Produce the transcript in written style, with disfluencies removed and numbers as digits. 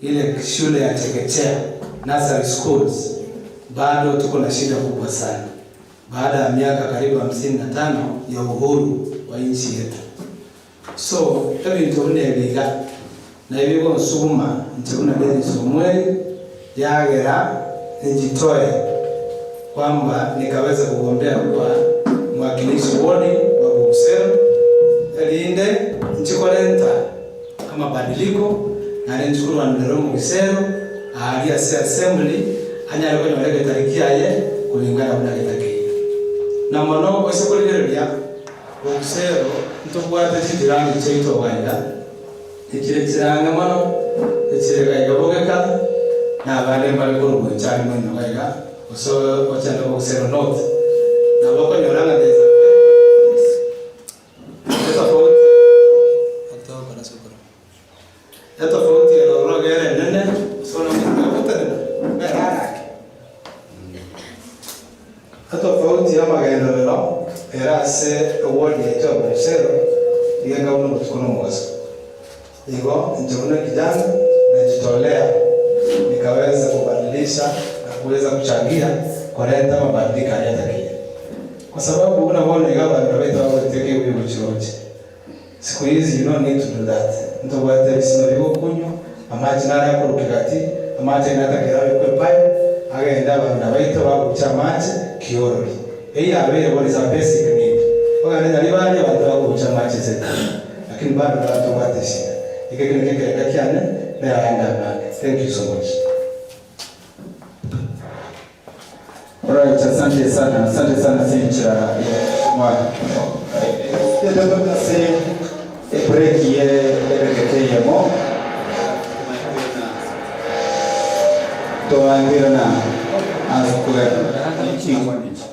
Ile shule ya chekechea, nursery schools, bado tuko na shida kubwa sana baada ya miaka karibu 55 ya uhuru wa nchi yetu. So ebinto buna ebi iga nabio bigonsuguma inche buna Dennis Omweri yagera njitoe kwamba nikaweza kugombea kuwa mwakilishi wodi wa Bogusero erinde nchi korenta amabadiliko naende nchi korwanerera Omogisero aaria ase assembly anyare konyora egetari kiaye kulingana buna getakeire. Na mono oise korigereria Bogusero ntobwate chitirani chiaito gaiga, echire chire ang'e mono, echire gaiga bogeka, na abande mbare korwa gocha moino gaiga, gose ochende Bogusero North. Nabo okonyora ng'a there is a very big difference. Etofauti Etofauti ere ororo iga ere enene, ase bono omonto agotenena, nere arake. Etofauti y'amagenderero ere ase ewodi yaito ya Bogisero nigo enga buna obotuko na omogaso. Igo inche buna kijana najitolea nikaweza kubadilisha na kuweza kuchangia koreta amabadiliko aria atakeire. Kwa sababu buna bono iga abanto baito bagoeteka ebuya gochia gochia. Siku hizi you no need to do that, ntobwate ebisima bigokunywa, amache nare akorwa kegati, amache aye natakere abekwe epipe, agende abang'ina baito babuche amache kiorori. Eyio yabeire bono is a basic need. Ogende Nyaribari abanto bakobucha amache ase etangi, lakini bado nabo tobwate eshida. Eke ekio nakio ekerenga kiane, nere ayande amange. Thank you so much. Alright, asante sana, asante sana ase enchera ase ebreak ye edageka eyemo toangerana ase kogenda chingwana echi.